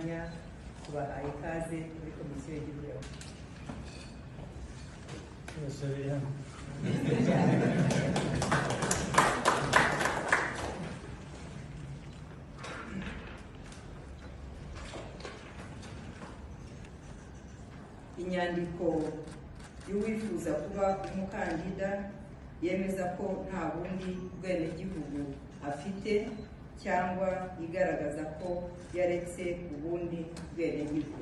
Mwanya tubahaye ikaze muri Komisiyo y'Igihugu. Byose biri hano. Inyandiko y'uwifuza kuba umukandida yemeza ko nta bundi bwenegihugu afite cyangwa igaragaza ko yaretse ubundi bwenegihugu.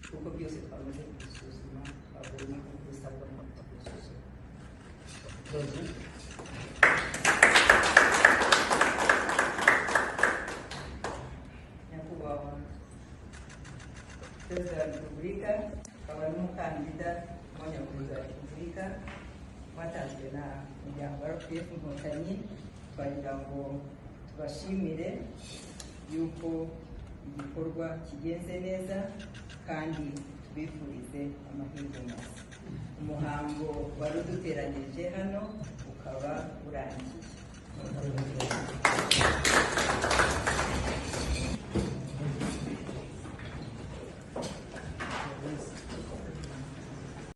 Kuko byose twamaze kubisuzuma, twabonye ko bisabwa mu kubisuzuma. Nyakubahwa Perezida wa Repubulika, akaba n'umukandida umwanya wa Perezida wa Repubulika watanzwe na muryango wa RPF Inkotanyi, twagira ngo tubashimire yuko igikorwa kigenze neza kandi tubifurize amahirwe masa. Umuhango wari uduteranyirije hano ukaba urangiye.